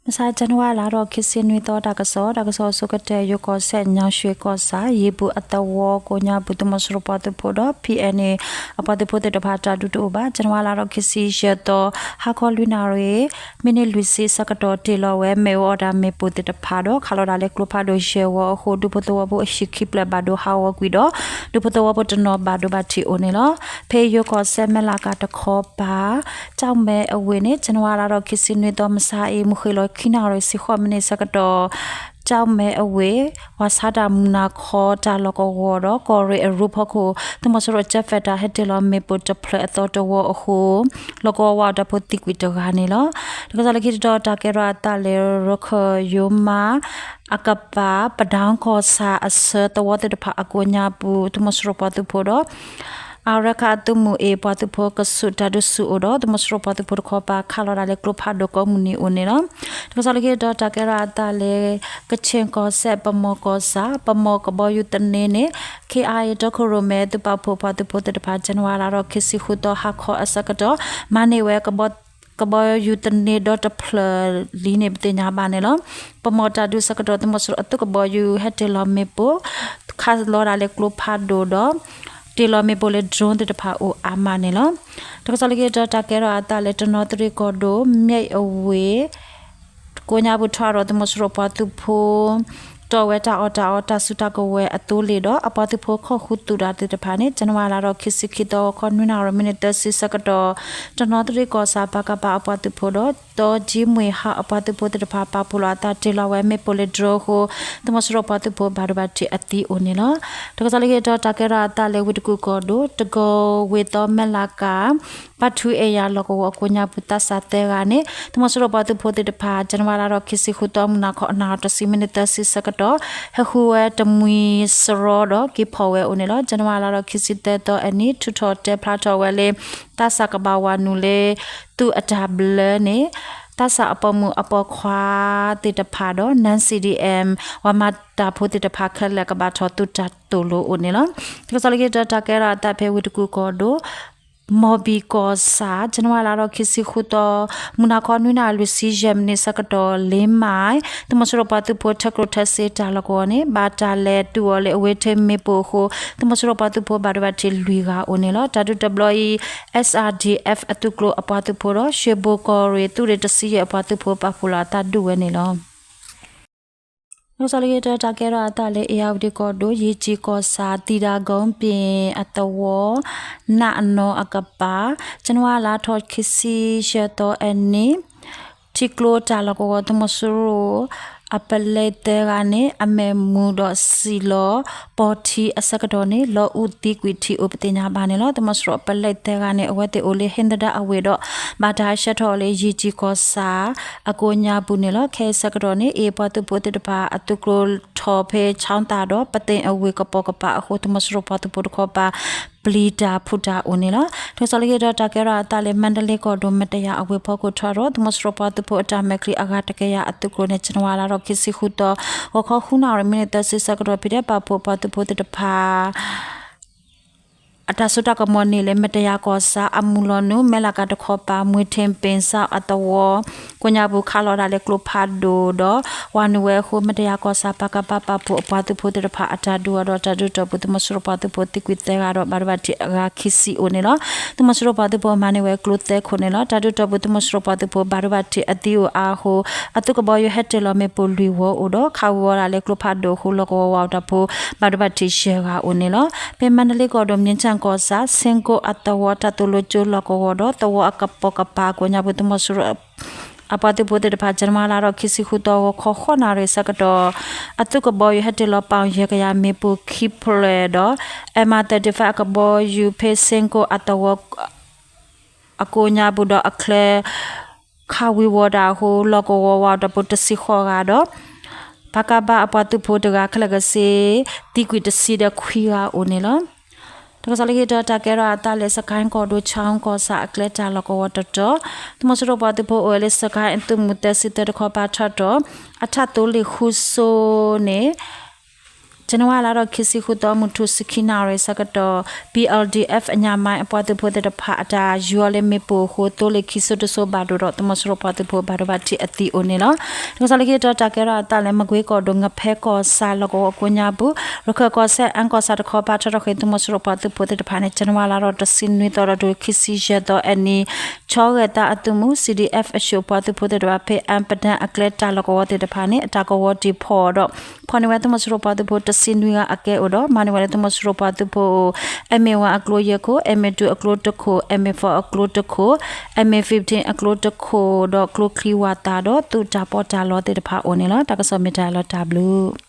မဆါ ဇန်နဝါလါထီၣ်ခံဆံနွံသီ တၢ်ကစီၣ်, တၢ်ကစီၣ်အဆိကတၢၢ် ယိၤကီၢ်စဲၣ် ညောင်ရွှေကီၢ်ဆၣ် ယ့ၣ်ပူၤအသဝီကိးညါပူၤ သုးမီၤစိရိၤပှၤသုးဖိဒီး ပီၣ်အဲၣ်အဲၣ် အပှၤသုးဖိသ့ၣ်တဖၣ်တၢ်ဒုးတအိၣ်ဘၣ်. ဇန်နဝါလါထီၣ်ခံဆံယဲၢ်သီ ဟါခီလွံၢ်နၣ်ရံၣ် မံးနံးလွံၢ်ဆံဆၢကတီၢ် တ့ၢ်လီၤဝဲမ့ၣ်အူအီၣ်တၢ်မ့ၣ်ပိၢ်သ့ၣ်တဖၣ်ဒီး ခးလီၤဒၣ်လၢကျိဖးဒိၣ်ယဲၢ်ဝီအဃိ ဒူဖိသဝီဖိအဟံၣ်ခံဖျၢၣ်ဘၣ်ဒိဟးဂီၤကွံာ်ဒီး ဒူဖိသဝီဖိတနီၤဘၣ်ဒိဘၣ်ထံးအိၣ်န့ၣ်လီၤ. ဖဲယိၤကီၢ်စဲၣ် မဲၢ်လးကၤတခီပၤ ကၠီၣ်မဲအဝ့ၢ်န့ၣ် ဇန်နဝါလါထီၣ်ခံဆံနွံသီ မဆါအံၤ မုၢ်ဃ့ၢ်လီၤခံနၣ်ရံၣ် ဆံဃိးမံးနံးဆၢကတီၢ် ကၠီၣ်မဲအဝ့ၢ် ဝၤဆါတၢ်မုၢ်နၤခီတၢ်လီၢ်ကဝီၤဒီး ကီၢ်ရ့ၣ်အရူၣ်ဖီခိၣ် သုးမီၤစိရိၤ jet fighter ဟဲတ့ၢ်လီၤမ့ၣ်ပိၢ်တဖျၢၣ်အသီတဝီအဃိ လီၢ်ကဝီၤဝးအီၣ်တၢ်ဖိသံကွံာ်တဂၤန့ၣ်လီၤ. တၢ်ကစီၣ်လၢခံတတီၤ တၢ်ကဲထီၣ်အသးလၢ ရခၢၣ်ယိၤမါအကပၤ ပဒၢကီၢ်ဆၣ်အဆၢသဝီသ့ၣ်တဖၣ်အကိးညါပူၤ သုးမီၤစိရိၤပှၤသုးဖိဒီး အရခၢၣ်အသုးမုၢ်အ့ၣ် ပှၤသုးဖိကဆူးတၢ်ဒုးဆူၣ်အိၣ်ဒီး သုးမီၤစိရိၤပှၤသုးဖိတခီပၤ ခးလီၤဒၣ်လၢကျိဖးဒိၣ်ကိးမုၢ်နံၤအိၣ်န့ၣ်လီၤ. တၢ်ကစီၣ်လၢခံတတီၤ တၢ်ကဲထီၣ်အသးလၢ ကခ့ၣ်ကီၢ်စဲၣ် ပမီၢ်ကီၢ်ဆၣ် ပမီၢ်ကဘီယူၤသန့န့ၣ် ခ့ၣ်အါအ့ၣ် တီခိၣ်ရိၣ်မဲ သုးပာ်ဖှိၣ်ပှၤသုးဖိသ့ၣ်တဖၣ် ဇန်နဝါလါထီၣ်ခံဆံဃုသီ ဟါခီအဆၢကတီၢ် မၤန့ၢ်ဝဲ ကဘီယူၤသန့ဒီတဖျၢၣ်လံန့ၣ် ပသ့ၣ်ညါဘၣ်န့ၣ်လီၤ. ပမီၢ်တၢ်ဒုးဆၢကတီၢ် သုးမီၤစိရိၤအသုးကဘီယူၤ ဟဲတ့ၢ်လီၤမ့ၣ်ပိၢ် ခးလီၤဒၣ်လၢကျိဖးဒိၣ်ဒီး တ့ၢ်လီၤမ့ၣ်ပိၢ်လၢ drone သ့ၣ်တဖၣ်အိၣ်အါမးန့ၣ်လီၤ. တၢ်ကစီၣ်လၢခံတတီၤ တၢ်ကဲထီၣ်အသးလၢ တနီသရံၣ်ကီၢ်ဒိၣ် မၠဲၣ်အဝ့ၢ် ကိးညါပူၤ ထွဲဒီး သုးမီၤစိရိၤပှၤသုးဖိ တီၢ်ဝဲတၢ်အီၣ်တၢ်အီ တၢ်စုတၢ်ကဝဲၤအသိလ့ၣ်ဒီး အပှၤသုးဖိခိၣ်ဃုသူၣ်တၢ်သ့ၣ်တဖၣ်န့ၣ် ဇန်နဝါလါထီၣ်ခံဆံခံသီ ဂီၤခီနွံနၣ်ရံၣ် မံးနံးသၢဆံဆၢကတီၢ် တနီသရံၣ်ကီၢ်ဆၣ် ပကဖ အပှၤသုးဖိဒီး တီကၠံမွ့ၢ်ဟး အပှၤသုးဖိသ့ၣ်တဖၣ် ပာ်ဖှိၣ်လီၤအသးတ့ၢ်လီၤဝဲမ့ၣ်ပိၢ်လၢ drone အဃိ သုးမီၤစိရိၤပှၤသုးဖိဘၣ်ဒိဘၣ်ထံးအသံအိၣ်န့ၣ်လီၤ. တၢ်ကစီၣ်လၢခံတတီၤ တၢ်ကဲထီၣ်အသးလၢ ဝ့ၢ်တကူၣ်ကီၢ်ဒိၣ် တကီၢ်ဝ့ၢ်သီ မဲၢ်လးကၤ ပထူအဲၣ်ယၤလီၢ်ကဝီၤအကိးညါပူၤ သးစၢ်သၢဂၤန့ၣ် သုးမီၤစိရိၤပှၤသုးဖိသ့ၣ်တဖၣ် ဇန်နဝါလါထီၣ်ခံဆံဃုသီ မုၢ်နၤခီအနၣ်ရံၣ်တဆံမံးနံးသၢဆံဆၢကတီၢ် ဟဲဃုဝဲတမှံၤစရီဒီး က့ၤဖီၣ်ဝဲအိၣ်န့ၣ်လီၤ. ဇန်နဝါလါထီၣ်ခံဆံသၢသီအနံၤ ထုးထီၣ်တဲဖျါထီၣ်ဝဲလၢ သးစၢ်ကဘၣ်ဝးနုာ်လၢ သုးအတၢ်ဘျၢန့ၣ် သးစၢ်အပိာ်မုၣ်အပိာ်ခွါသ့ၣ်တဖၣ်ဒီး non-CDM ပှၤမၤတၢ်ဖိသ့ၣ်တဖၣ်ခဲလၢာ် ကဘၣ်ထီၣ်သုးတၢ်သိၣ်လိအိၣ်န့ၣ်လီၤ. တၢ်ကစီၣ်လၢခံတတီၤ တၢ်ကဲထီၣ်အသးဖဲဝ့ၢ်တကူၣ်ကီၢ်ဒိၣ် မီၢ်ဘံၣ်ကီၢ်ဆၣ် ဇန်နဝါလါထီၣ်ခံဆံဃုသီ မုၢ်နၤခီနွံနၣ်ရံၣ်လွံၢ်ဆံယဲၢ်မံးနံးဆၢကတီၢ် လ့မး သုးမီၤစိရိၤပှၤသုးဖိ ထၢကျိၣ်ထၢစ့တၢ်လီၢ်ကဝီၤန့ၣ် ဘၣ်တၢ်လဲၤတုၤအီၤလၢအဝဲထ့မ့ၣ်ပိၢ်အဃိ သုးမီၤစိရိၤပှၤသုးဖိဘၣ်ဒိဘၣ်ထံးလွံၢ်ဂၤအိၣ်န့ၣ်လီၤ. တၢ်ဒုးတဘျီအံၤ SRDF အသုးကျိၤအပှၤသုးဖိဒီး ရွှ့ၣ်ဘိၣ်ကီၢ်ရ့ၣ် သုးရ့ၣ်တဆံယဲၢ်အပှၤသုးဖိ ပာ်ဖှိၣ်လီၤအသးဒုးဝဲန့ၣ်လီၤ. တၢ်ကစီၣ်လၢခံတတီၤ တၢ်ကဲထီၣ်အသးလၢ အ့ၣ်ယၣ်ဝတံၣ်ကီၢ်ဒိၣ် ယ့ၣ်ကၠံၣ်ကီၢ်ဆၣ် သံတၢ်ကိပ့ၣ်အသဝီ နးအနီၢ်အကပၤ ဇန်နဝါလါထီၣ်ခံဆံယဲၢ်သီအနံၤ ထံကျိတၢ်လီၢ်ကဝီၤ သုးမီၤစိရိၤအပလဲသၢဂၤန့ၣ် အမဲာ်မူၤဒီးစံၣ်လီၤပီၢ်ထံအဆၢကတီၢ်န့ၣ် လီၤအူသံကွံာ်ထံအိၣ် ပသ့ၣ်ညါဘၣ်န့ၣ်လီၤ. သုးမီၤစိရိၤအပလဲသၢဂၤန့ၣ် အဝဲသ့ၣ်အိၣ်လၢဟ့ၣ်သဒၣ်အဝ့ၢ်ဒီး ဘၣ်တၢ်ဟဲဆှၢထီၣ်အီၤလၢ ယ့ၣ်ကၠံၣ်ကီၢ်ဆၣ်အကိးညါပူၤန့ၣ်လီၤ. ခဲအံၤဆၢကတီၢ်န့ၣ် အ့ၣ်ပှၤသုးဖိသ့ၣ်တဖၣ် အသုးကျိၤထီၣ်ဖဲ ခၠီသၣ်ဒီး ပသ့ၣ်အဝ့ၢ်ကပိာ်ကပၤအဃိ သုးမီၤစိရိၤပှၤသုးဖိတခီပၤ ပျံၤတၢ်ဖုးတၢ်အိၣ်န့ၣ်လီၤ. တၢ်ကစီၣ်လၢခံတတီၤ တၢ်ကဲထီၣ်အသးလၢ မါဒလ့ကီၢ်ဒိၣ် မတယၤအဝ့ၢ်ဖီခိၣ် ထွဲဒီး သုးမီၤစိရိၤပှၤသုးဖိအတၢ်မဲာ်ချံအဂၤတကယၤအသုးကျိၤန့ၣ် ဇန်နဝါလါထီၣ်ခံဆံဃုသီ ဂီၤခီဃုနၣ်ရံၣ် မံးနံးသၢဆံဆၢကတီၢ် ဖံးဒဲးပာ်ဖှိၣ်ပှၤသုးဖိသ့ၣ်တဖၣ် အတၢ်စိတၢ်ကမီၤန့ၣ်လၢ မတယၤကီၢ်ဆၣ်အမုၢ်လီၤနုာ် မဲၢ်လးကၤတခီပၤ မွ့ၢ်ထ့ၣ်ပ့ၣ်စၣ်အသဝီ ကိးညါပူၤ ခးလီၤဒၣ်လၢကျိဖးဒိၣ်ဒီး ဝးနုာ်ဝဲအဃိ မတယၤကီၢ်ဆၣ် ပကဖ ပာ်ဖှိၣ်အပှၤသုးဖိသ့ၣ်တဖၣ် အတၢ်ဒုးအီၤဒီး တၢ်ဒုးတီၢ်ပူၤ သုးမီၤစိရိၤပှၤသုးဖိသံကွံာ်သၢဂၤဒီး ဘၣ်ဒိဘၣ်ထံးအဂၤခံဆံအိၣ်န့ၣ်လီၤ. သုးမီၤစိရိၤပှၤသုးဖိမၤန့ၢ်ဝဲကျိသၢခိၣ်န့ၣ်လီၤ. တၢ်ဒုးတီၢ်ပူၤ သုးမီၤစိရိၤပှၤသုးဖိ ဘၣ်ဒိဘၣ်ထံးအသံအိၣ်အါအဃိ အသုးကဘီယူၤဟဲတ့ၢ်လီၤမ့ၣ်ပိၢ်လွံၢ်ဝီအိၣ်ဒီး ခးဝံၤဝီၤဒၣ်လၢကျိဖးဒိၣ်အဃိ လီၢ်ကဝီၤဝးအီၣ်တၢ်ဖိ ဘၣ်ဒိဘၣ်ထံးယဲၢ်ဂၤအိၣ်န့ၣ်လီၤ. ဖဲမါဒလ့ကီၢ်ဒိၣ် မ့ၢ်ဆၣ်ကီၢ်ဆၣ် ဆ့ကိၣ်အသဝီတၢ်သိၣ်လိကၠိလီၢ်ကဝီၤဒီး သဝီအကပိာ်ကပၤကိးညါပူၤ သုးမီၤစိရိၤ အပှၤသုးဖိသ့ၣ်တဖၣ် ဇန်နဝါလါထီၣ်ခံဆံဃုသီ ဂီၤခီဃိးနၣ်ရံၣ်ဆၢကတီၢ် အသုးကဘီယူၤဟဲတ့ၢ်လီၤပီၣ်ယဲၢ်ကယၤ မ့ၣ်ပိၢ်ခံဖျၢၣ်ဒီး M R thirty-five အကဘီယူၤဖဲဆ့ကိၣ်အသဝီ အကိးညါပူၤဒီးအချၢ ခးဝံၤဝီၤဒၣ်အဃိ လီၢ်ကဝီၤဝးအီၣ်တၢ်ဖိတဆံဃိးဂၤဒီး ပကဖ အပှၤသုးဖိတဂၤ ခဲလၢာ်ခဲဆ့ သံကွံာ်တဆံဒီးခွံဂၤအိၣ်န့ၣ်လီၤ. တၢ်ကစီၣ်လၢခံတတီၤ တၢ်ကဲထီၣ်အသးလၢ စကဲၣ်ကီၢ်ဒိၣ် ဆၣ်ကီၢ်ဆၣ်အကျဲတၢ်လီၢ်ကဝီၤတတီၤ သုးမီၤစိရိၤပှၤသုးဖိအိၣ်ဝဲလၢ စကဲၣ်သုးမုၢ်သၢဆံသၢတခီပၤ ထီၣ်တီၢ် အထးသိလ့ၣ်ဃုစိန့ၣ် ဇန်နဝါလါဒီးခံဆံဃုသီ မုၢ်ထူၣ်ဆံခံနၣ်ရံၣ်ဆၢကတီၢ် ပီၣ်အၣ်လ်ဒီၣ်အၣ်ဖျၢၣ် အညၣ်မါအပှၤသုးဖိသ့ၣ်တဖၣ် အတၢ်ယူၤအီၤလၢမ့ၣ်ပိၢ်အဃိ သိလ့ၣ်ခံစိတစိၤဘၣ်ဒိဒီး သုးမီၤစိရိၤပှၤသုးဖိဘၣ်ဒိဘၣ်ထံးအသံအိၣ်န့ၣ်လီၤ. တၢ်ကစီၣ်လၢခံတီၤ တၢ်ကဲထီၣ်အသးလၢ မကွ့ကီၢ်ဒိၣ် ငဖဲကီၢ်ဆၣ်လီၢ်ကဝီၤအကိးညါပူၤ ရခၢၣ်ကီၢ်စဲၣ် အၣ်ကီၢ်ဆၣ်တခီ ပာ်ထီၣ်ထီၣ်ဃ့ၢ် သုးမီၤစိရိၤပှၤသုးဖိသ့ၣ်တဖၣ်န့ၣ် ဇန်နဝါလါဒီး တဆံနွံသီဒီးတုၤခံဆံယဲၢ်သီအနံၤ ဆီဂဲၤသးအသုးမုၢ် CDF အၡိၣ်ပှၤသုးဖိသ့ၣ်တဖၣ် ဖဲအၣ်ပဒၢၣ်အကျဲတၢ်လီၢ်ကဝီၤသ့ၣ်တဖၣ်န့ၣ် အတၢ်ကဝီၤတံၢ်ဖီၣ်ဒီး ဖီၣ်န့ၢ်ဝဲသုးမီၤစိရိၤပှၤသုးဖိ တဆံနွံဂၤအကဲအိၣ်ဒီး မၤန့ၢ်ဝဲလၢသုးမီၤစိရိၤပှၤသုးဖိ M A one အကျိယဲၢ်ခိၣ်, M A two အကျိတခိၣ်, M A four အကျိတခိၣ်, M A fifteen အကျိတခိၣ်ဒီး ကျိချံဝၣ်သၣ်ဒီး သုးတၢ်ပီးတၢ်လီသ့ၣ်တဖၣ်အိၣ်န့ၣ်လီၤ. တၢ်ကစီၣ်မ့ၢ်တၢ်အလီၤတၢ်ဘျုး